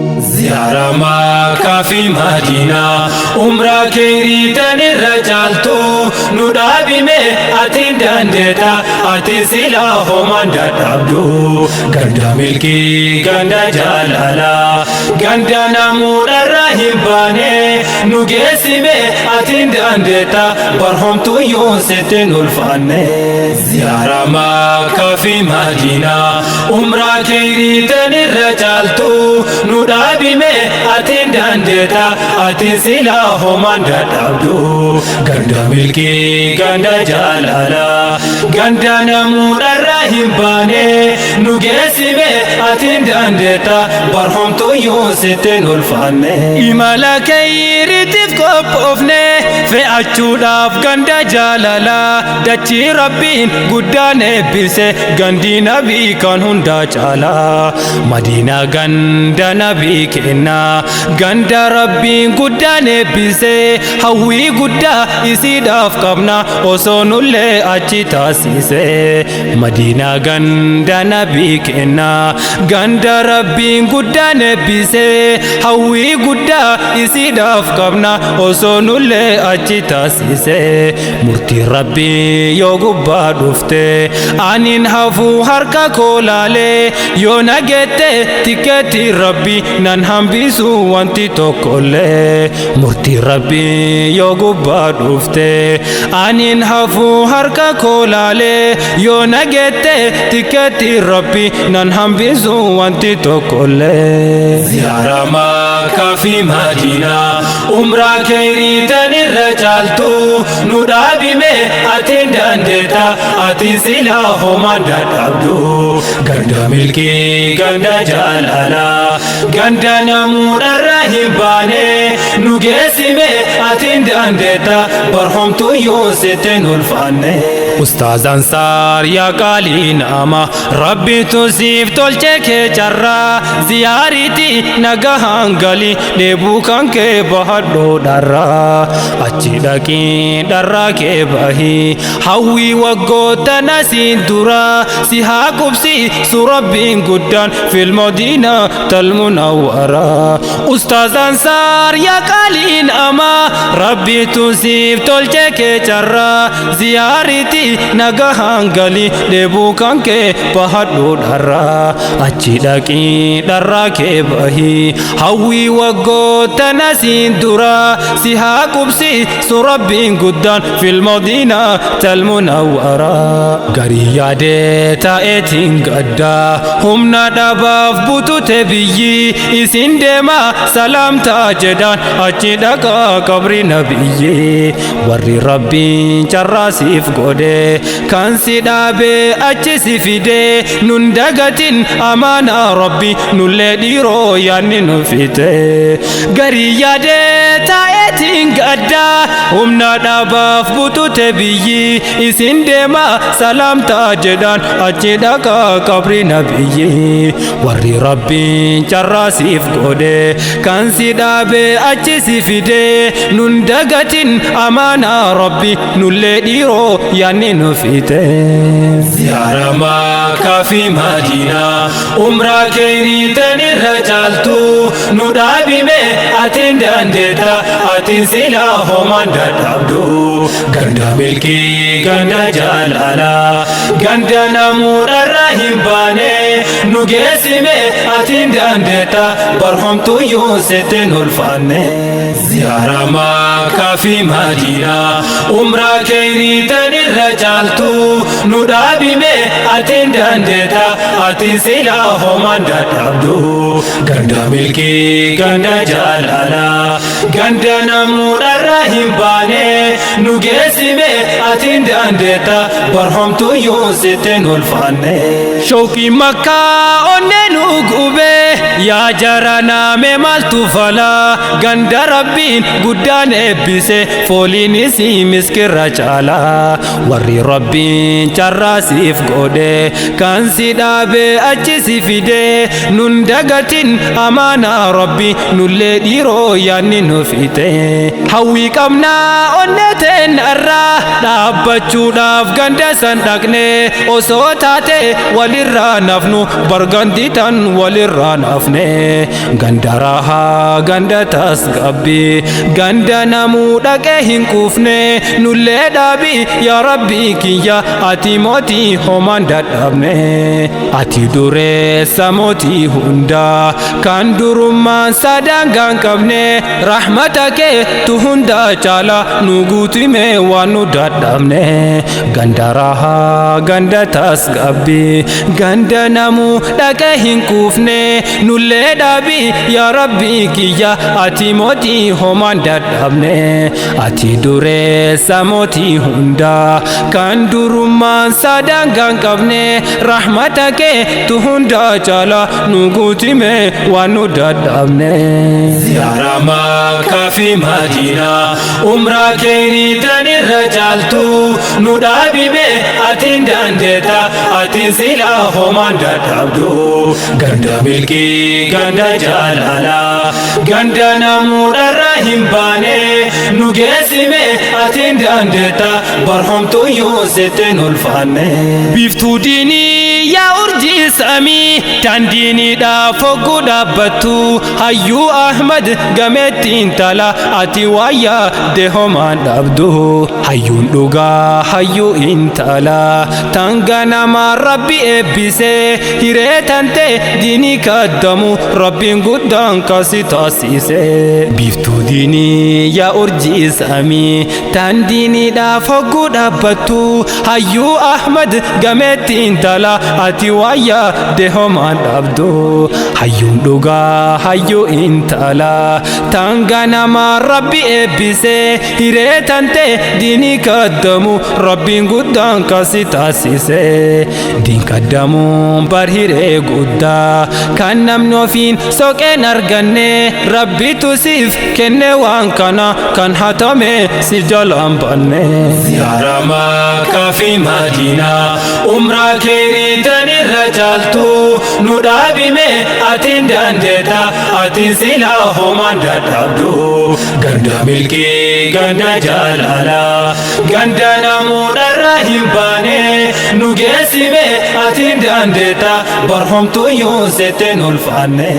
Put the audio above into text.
Ziyaara Makkaa fi Madiinaa, umraa keeriitan irra caaltu, nu dhaabime atiin dandeeta, ati silaa homaan dadhabdu. Ganda milkii, ganda jaalalaa, ganda namuudharra hin baane, nu geessime atiin dandeeta, barhomtuu yoon sittin ulfaanne. Ziyaara Makkaa fi Madiinaa, umraa keeriitan irra caaltu, nu dhaabime atiin dandeeta, ati silaa homaan dadhabdu. Ganda milkii, ganda jaalalaa, ganda namuudharra hin baane, nu geessime atiin dandeeta, barhomtuu yoon sittin ulfaanne. Imala keeyiriitiif qophoofne fe'achuudhaaf ganda jaalalaa, dachii Rabbiin guddaan eebbise, gandi nabii kan hundaa caalaa. Madiinaa ganda nabii kennaa, ganda Rabbiin guddaan eebbise, hawwii guddaa isiidhaaf qabna osoo nullee achi taasise. Madiinaa ganda nabii kennaa, ganda Rabbiin guddaan eebbise, hawwii guddaa isiidhaaf qabna osoo nullee achi taasise. Murtii Rabbii yoo gubbaa dhufte, anin hafuu harka koo laalee, yoo nagette tikkeetti Rabbi nan hambisu wanti tokkollee. Murtii Rabbii yoo gubbaa dhufte, anin hafuu harka koo laalee, yoo nagette tikkeetti Rabbi nan hambisu wanti tokkollee. Ziyaara Makkaa fi Madiinaa, umraa keeriitan irra caaltu, nu dhaabime atiin dandeeta, ati silaa homaan dadhabdu. Ganda milkii, ganda jaalalaa, ganda namuudharra hin baane, nu geessime atiin dandeeta, barhomtuu yoon sittin ulfaanne. Ustaaz Ansaar, yaa qaalii nama, Rabbitu siif tolche kee carraa, ziyaariiti nagahaan gali, dheebuu kan kee bahadhoo dharraa, achi dhaqii dharraa kee bahii, hawwii waggoota nasiin dura si haa qubsiisu Rabbiin guddaan fil Madiina tal-Munawwara. Ustaaz Ansaar, yaa qaalii nama, Rabbitu siif tolche kee carraa, ziyaariiti nagahaan gali, dheebuu kan kee bahadhuu dharraa, achi dhaqii dharraa kee bahii, hawwii waggoota nasiin dura si haa qubsiisu Rabbiin guddaan fil Madiina tal-Munawwara. Garii yaadee taa'eetiin gaddaa, humna dhabaaf butute biyyi, isin deema salaamtaa jedhaan, achi dhaqaa qabri nabiyyi. Warri Rabbiin carraa siif godhe, kan si dhaabee achi si fide, nun dagatin amaanaa Rabbi, nullee dhiiroo yaanni nu fite. Garii yaadee taa'eetiin gaddaa, humna dhabaaf butute biyyi, isin deema salaamtaa jedhaan, achi dhaqaa qabri nabiyyi. Warri Rabbiin carraa siif godhe, kan si dhaabee achi si fide, nun dagatin amaanaa Rabbi, nullee dhiiroo yaanni nu fite. Ziyaara Makkaa fi Madiinaa, umraa keeriitan irra caaltu, nu dhaabime atiin dandeeta, atiin silaa homaan dadhabdu. Ganda milkii, ganda jaalalaa, ganda namuudharra hin baane, nu geessime atiin dandeeta, barhomtuu yoon sittin ulfaanne. Ziyaara Makkaa fi Madiinaa, umraa keeriitan irra caaltu, nu dhaabime atiin dandeeta, ati silaa homaan dadhabdu. Ganda milkii, ganda jaalalaa, ganda namuudharra hin baane, nu geessime atiin dandeeta, barhomtuu yoon sittin ulfaanne. Shooqii Makkaa onnee nu gube, yaa jara naame maaltu fala, ganda Rabbiin guddaan eebbise, fooliin isii miskirra caala. Warri Rabbiin carraa siif godhe, kan si dhaabee achi si fide, nun dagatin amaanaa Rabbi, nullee dhiiroo yaanni nu fite. Hawwii qabnaa onnee teennarraa dhaabbachuudhaaf ganda san dhaqne, osoo taate walirraa nafnu, barganti tan walirraa nafnu. dhufne. Ganda rahaa, ganda tasgabbii, ganda namuu dhaqee hin quufne, nullee dhaabi yaa Rabbii kiyya, ati mootii homaan dadhabne. Ati dureessa mootii hundaa kan durummaan sadangaa hin qabne, rahmata kee tu hundaa caala, nu guutime waan nu dadhabne. Ganda rahaa, ganda tasgabbii, ganda namuu dhaqee hin quufne, nullee dhaabi yaa Rabbii kiyya, ati mootii homaan dadhabne. Ati dureessa mootii hundaa kan durummaan sadangaa hin qabne, rahmata kee tu hundaa caala, nu guutime waan nu dadhabne. Ziyaara Makkaa fi Madiinaa, umraa keerii tan irra caaltu, nu dhaabime ati dandeetta, ati silaa homaan dadhabdu. Ganda milkii, ganda jaalalaa, ganda namuudharra hin baane, nu geessime ati dandeetta, barhomtuyyuu sittin ulfaanne. Biiftuu diinii yaa urjii samii tan diiniidhaaf fogguu dhaabbattu, hayyuu Ahmad gameetti intala, ati waayyaa dehomaan dhabdu. Hayyuun dhugaa hayyuu intala tan ganamaa Rabbi eebbise, hiree tante diinii kaddamu Rabbiin guddaan kasi taasise. Biiftuu diinii yaa urjii samii tan diiniidhaaf fogguu dhaabbattu, hayyuu Ahmad gameetti intala, ati waayyaa dehomaan dhabdu. Hayyuun dhugaa hayyuu intala tan ganamaa Rabbi eebbise, hiree tante diinii kaddamu Rabbiin guddaan kasi taasise. Diin kaddamuun bar hiree guddaa kan namni ofiin soqeen arganne, Rabbitu siif kenne waan kana, kan hatame si jalaan banne. Ziyaara Makkaa fi Madiinaa, umraa keerii tan irra caaltu, nu dhaabime ati dandeetta, ati silaa homaan dadhabdu. Ganda milkii, ganda jaalalaa, ganda namuudharra hin baane, nu geessime ati dandeetta, barhomtuyyuu sittin ulfaanne.